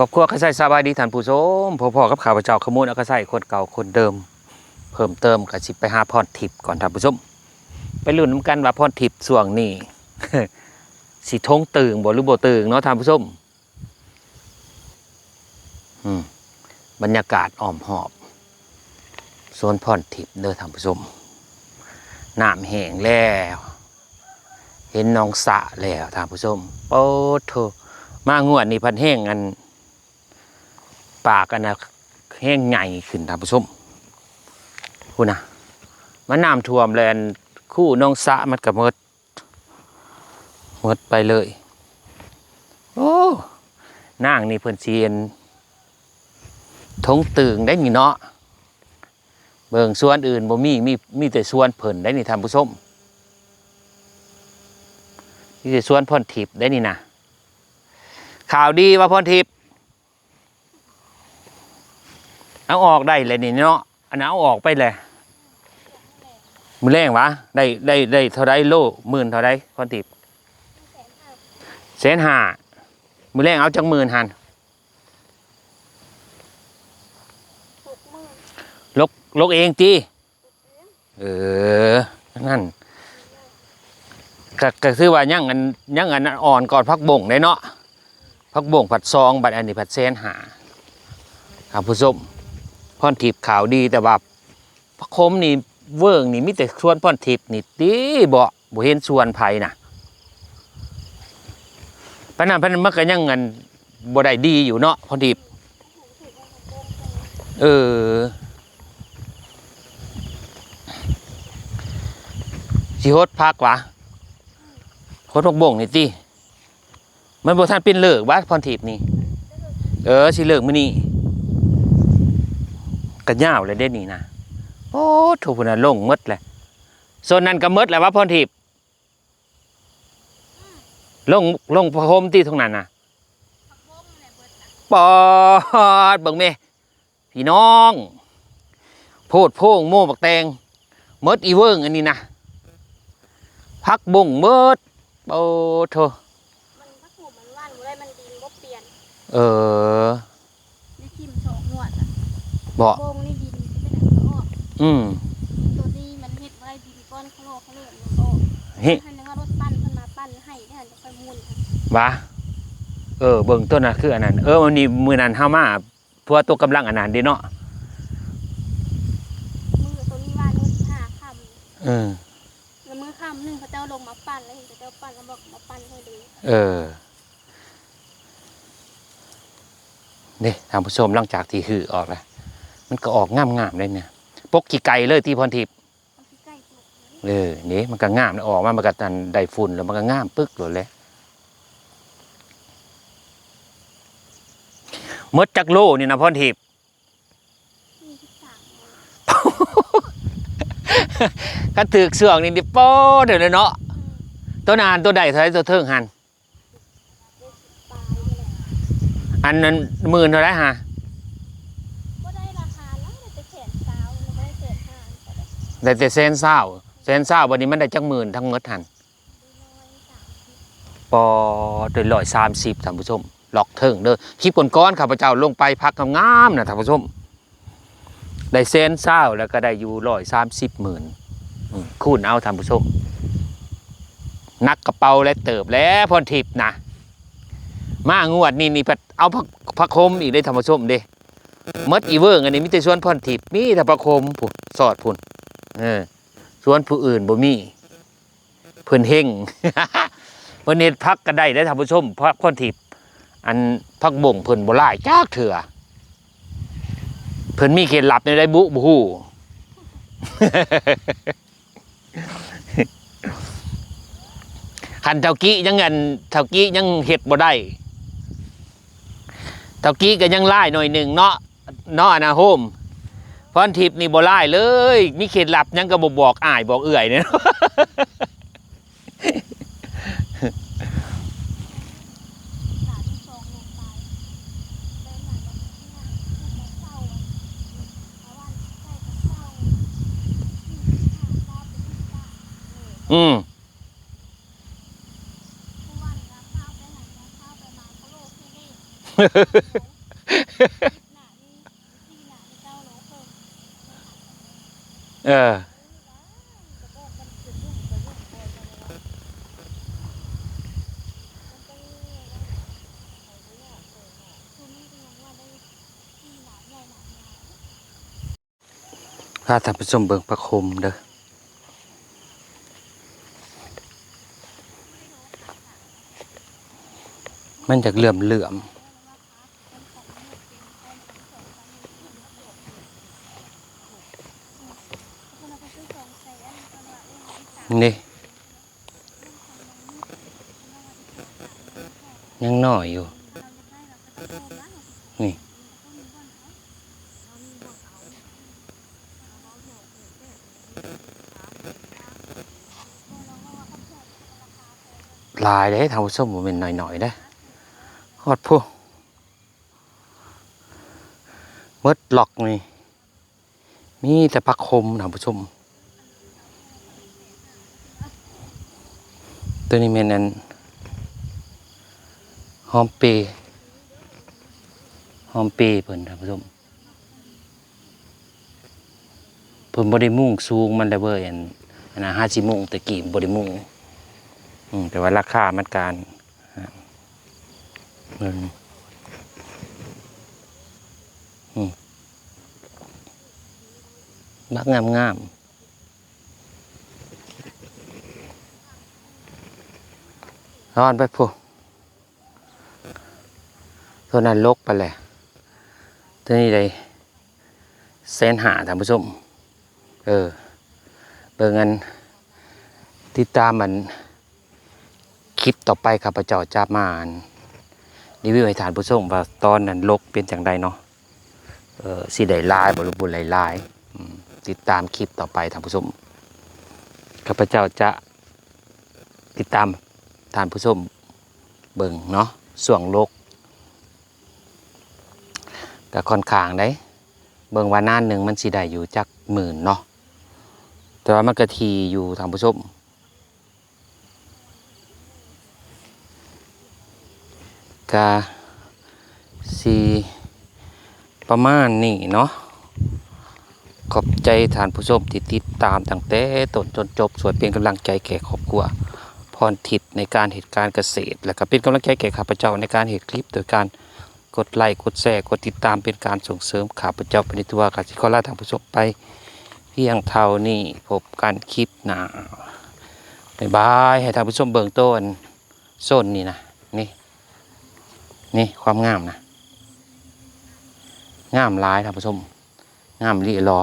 ຄອບຄົວອາກາໄຊ ສະບາຍດີທ່ານຜູ້ຊົມ, ພໍ້ໆກັບຂ້າພະເຈົ້າ ຂະມູນອາກາໄຊ ຄົນເກົ່າຄົນເດີມ. ເພີ່ມເຕີມກໍຊິໄປຫາພອນທິບກ່ອນທ່ານຜູ້ຊົມ, ໄປລຸ້ນນຳກັນວ່າພອນທິບຊ່ວງນີ້ ຊິທົງຕຶງບໍ່ ຫຼືບໍ່ຕຶງເນາະທ່ານຜູ້ຊົມ. ອືມ ບັນຍາກາດອ້ອມຮອບສວນພອນທິບເດີທ່ານຜູ້ຊົມ, ນ້ຳແຫ້ງແລ້ວ ເຫັນໜອງສະແລ້ວທ່ານຜູ້ຊົມ. ໂອ້ໂທ້ ມາງວດນີ້ພັດແຮງອັນ ປາກອັນນະແຮງໃຫຍ່ຂຶ້ນທ່ານຜູ້ຊົມ. ພຸ້ນນະ ມັນນ້ຳຖ້ວມແລ້ວ ອັນຄູໜອງສະມັນກໍໝົດ ໝົດໄປເລີຍ. ໂອ້ ນາງນີ້ເພິ່ນຊິອັນ ທົງຕຶງໄດ໋ນີ້ເນາະ. ເບິ່ງສວນອື່ນບໍ່ມີ ມີ ມີແຕ່ສວນເພິ່ນໄດ໋ນີ້ທ່ານຜູ້ຊົມ, ມີແຕ່ສວນພອນທິບໄດ໋ນີ້ນະ. ຂ່າວດີວ່າພອນທິບ ເອົາອອກໄດ້ແລ້ວນີ້ເນາະ, ອັນນັ້ນເອົາອອກໄປແລ້ວ. ມື້ແລງຫວາ ໄດ້ ໄດ້ ໄດ້ເທົ່າໃດໂລ ໝື່ນເທົ່າໃດພອນທິບ? ແສນຫ້າ. ມື້ແລງເອົາຈັກໝື່ນຫັ້ນ? ຫົກໝື່ນ. ລົກ ລົກເອງຕິ? ເອີ ນັ້ນ ກະ ກະຄືວ່າຍັງອັນ ຍັງອັນອ່ອນກ່ອນຜັກບົ້ງເດ້ເນາະ, ຜັກບົ້ງພັດສອງ ບັດອັນນີ້ພັດແສນຫ້າ. ທ່ານຜູ້ຊົມ ພອນທິບຂ່າວດີ ແຕ່ວ່າຜັກຂົມນີ້ ເວີ້ງນີ້ມີແຕ່ສວນພອນທິບນີ້ຕິເບາະ, ບໍ່ເຫັນສວນໃຜນະ. ປານນັ້ນ ປານນັ້ນມັນກໍຍັງອັນ ບໍ່ໄດ້ດີຢູ່ເນາະພອນທິບ. ເອີ ຊິຫົດຜັກຫວາ? ຫົດຜັກບົ້ງນີ້ຕິ? ມັນບໍ່ທັນເປັນເລີກຫວາພອນທິບນີ້? ເອີ ຊິເລີກມື້ນີ້. ກະຍາວແລ້ວເດ້ນີ້ນະ. ໂອ້ໂທ້ ພຸ້ນນະ ລົງໝົດແລ້ວ. ສ່ວນນັ້ນກະໝົດແລ້ວຫວາພອນທິບ? ລົງ ລົງຜ້າຫົ່ມຕິ ທົ່ງນັ້ນນະ? ປອດ ເບິ່ງແມ ພີ່ນ້ອງ ໂພດໂພ ໂມບັກແຕງ ໝົດອີເວີ້ງອັນນີ້ນະ ຜັກບົ້ງໝົດ. ໂອ້ໂທ້ ມັນຜັກບຸ້ງມັນຫວ່ານບໍ່ໄດ້ ມັນດິນບໍ່ປ່ຽນ. ເອີ ໄດ້ຖິ້ມສອງງວດລະ ບໍ່ ບົ້ງນີ້ດິນຊິເປັນອັນອອກ. ອືມ ໂຕນີ້ມັນເຮັດບໍ່ໄດ້ ດິນກ້ອນຄະໂຫຼຄະເລີມັນອອກ. ເຮັດ ຄັນວ່າລົດປັ່ນເພິ່ນມາປັ່ນໃຫ້ ແລ້ວຈັ່ງຄ່ອຍໝູນ. ຫວາ? ເອີ ເບິ່ງໂຕນັ້ນຄືອັນນັ້ນ. ເອີ ມື້ນີ້ ມື້ນັ້ນເຮົາມາ ເພາະວ່າໂຕກຳລັງອັນນັ້ນເດ້ເນາະ. ມື້ໂຕນີ້ວ່າມື້ສິບຫ້າຄ່ຳ. ເອີ ແລ້ວມື້ຄ່ຳໜຶ່ງເຂົາເຈົ້າລົງມາປັ່ນ ແລ້ວເຫັນເຂົາເຈົ້າປັ່ນ ແລ້ວບອກມາປັ່ນໃຫ້ເລີຍ. ເອີ ນີ້ທ່ານຜູ້ຊົມ ຫຼັງຈາກທີ່ຮື້ອອກແລ້ວ ມັນກໍອອກງາມໆເດ້ນີ້. ປົກຂີ້ໄກ່ເລີຍຕິພອນທິບ? ເອີ ນີ້ມັນກໍງາມ ອອກມາມັນກໍອັນໄດ້ຝຸ່ນແລ້ວ ມັນກໍງາມປຶກໂລດແຫຼະ. ໝົດຈັກໂລນີ້ນະພອນທິບ? ສີ່ສິບສາມໂລ. ຄັນຖືກຊ່ວງນີ້ນີ້ ໂປ້ ເດີເນາະ. ອືມ ໂຕນັ້ນ ໂຕໃດເທົ່າໃດ ໂຕເທິງຫັ້ນ? ອັນນັ້ນໝື່ນເທົ່າໃດຫາ? ບໍ່ໄດ້ລາຄາຫຼາຍ ໄດ້ແຕ່ແສນຊາວ ບໍ່ໄດ້ແສນຫ້າ ໄດ້ແຕ່ແສນຊາວ ແສນຊາວ. ບັດນີ້ມັນໄດ້ຈັກໝື່ນທັງໝົດຫັ້ນ? ປອດ ໄດ້ຮ້ອຍສາມສິບ ທ່ານຜູ້ຊົມ ລັອກເທິງເດີ. ຄລິບກ່ອນໆ ຂ້າພະເຈົ້າລົງໄປ ຜັກງາມໆນະທ່ານຜູ້ຊົມ. ໄດ້ແສນຊາວ ແລ້ວກໍໄດ້ຢູ່ຮ້ອຍສາມສິບໝື່ນ. ອືມ ຄູນເອົາທ່ານຜູ້ຊົມ ໜັກກະເປົາແລະເຕີບແລ້ວພອນທິບນະ. ມາງວດນີ້ນີ້ພັດເອົາຜັກ ຜັກໂຂມອີກເດ້ທ່ານຜູ້ຊົມເດ້. ໝົດອີເວີ້ງອັນນີ້ມີແຕ່ສວນພອນທິບ ມີແຕ່ຜັກໂຂມພຸ້ນ ຊອດພຸ້ນ. ເອີ ສວນຜູ້ອື່ນບໍ່ມີ. ເພິ່ນເຮັງ ເພິ່ນເຮັດຜັກກໍໄດ້ເດ້ທ່ານຜູ້ຊົມ. ຜັກພອນທິບ ອັນ ຜັກບົ້ງເພິ່ນບໍ່ຫຼາຍຈັກເທື່ອ. ເພິ່ນມີເຄັດລັບແນວໃດບຸ ບໍ່ຮູ້. ຄັນເຖົ້າກີ້ຍັງ ອັນ ເຖົ້າກີ້ຍັງເຮັດບໍ່ໄດ້ ເຖົ້າກີ້ກໍຍັງຫຼາຍໜ້ອຍໜຶ່ງເນາະ. ເນາະ ອັນນະໂຮມ ພອນທິບນີ້ບໍ່ຫຼາຍເລີຍ. ມີເຄັດລັບຫຍັງກໍບໍ່ບອກອ້າຍບອກເອື້ອຍເນາະ. ອືມ. ຜູ້ວ່ານີ້ວ່າຟ້າວໄປໃຫ້ແດ່ ຟ້າວໄປມາ ກະໂລກເຮເຮ. ເອີ ພາທ່ານຜູ້ຊົມເບິ່ງຜັກໂຂມເດີ ມັນຈະເຫຼື້ອມໆ ນີ້ ຍັງນ້ອຍຢູ່ ນີ້ ຫຼາຍເດ້ທ່ານຜູ້ຊົມ ບໍ່ແມ່ນໜ້ອຍໆເດ້ ຮອດພຸ້ນ ໝົດລັອກນີ້ ມີແຕ່ຜັກໂຂມທ່ານຜູ້ຊົມ ໂຕນີ້ແມ່ນອັນ ຫອມເປ ຫອມເປເພິ່ນທ່ານຜູ້ຊົມ ເພິ່ນບໍ່ໄດ້ມຸງສູງມັນແຫຼະເວີຍ ອັນ ອັນນັ້ນຫາຊິມຸງ ແຕ່ກີ້ບໍ່ໄດ້ມຸງ ອືມ ແຕ່ວ່າລາຄາມັນການ ເບິ່ງ ອືມ ບັກງາມໆ ຮ້ອນໄປພຸ້ນ ໂຕນັ້ນລົກໄປແຫຼະ ໂຕນີ້ໄດ້ ແສນຫ້າ ທ່ານຜູ້ຊົມ ເອີ ເບິ່ງອັນ ຕິດຕາມອັນ ຄລິບຕໍ່ໄປ ຂ້າພະເຈົ້າຈະມາອັນ ຣີວິວໃຫ້ທ່ານຜູ້ຊົມວ່າຕອນນັ້ນລົກເປັນຈັ່ງໃດເນາະ ເອີ ຊິໄດ້ຫຼາຍບໍ່ ຫຼືບໍ່ໄດ້ຫຼາຍ ອືມ ຕິດຕາມຄລິບຕໍ່ໄປທ່ານຜູ້ຊົມ ຂ້າພະເຈົ້າຈະຕິດຕາມທ່ານຜູ້ຊົມເບິ່ງເນາະ ຊ່ວງລົກ ກະຂ້ອນຂ້າງໃດ ເບິ່ງວ່ານານໜຶ່ງມັນຊິໄດ້ຢູ່ຈັກໝື່ນເນາະ ແຕ່ວ່າມັນກະຖີ່ຢູ່ທ່ານຜູ້ຊົມ ກະຊິປະມານນີ້ເນາະ ຂອບໃຈທ່ານຜູ້ຊົມທີ່ຕິດຕາມຕັ້ງແຕ່ຕົ້ນຈົນຈົບ ຊ່ວຍເປັນກຳລັງໃຈແກ່ຄອບຄົວພອນທິດໃນການເຮັດການກະເສດ ແລະກະເປັນກຳລັງໃຈແກ່ຂ້າພະເຈົ້າໃນການເຮັດຄລິບ ໂດຍການ ກົດໄລ ກົດແຊ ກົດຕິດຕາມ ເປັນການສົ່ງເສີມຂ້າພະເຈົ້າໄປໃນທົ່ວ. ກະຊິຂໍລາທ່ານຜູ້ຊົມໄປພຽງເທົ່ານີ້ ພົບກັນຄລິບໜ້າ ບາຍບາຍ. ໃຫ້ທ່ານຜູ້ຊົມເບິ່ງໂຕອັນໂຊນນີ້ນະ ນີ້ ນີ້ຄວາມງາມນະ ງາມຫຼາຍທ່ານຜູ້ຊົມ ງາມອີ່ຫຼີ.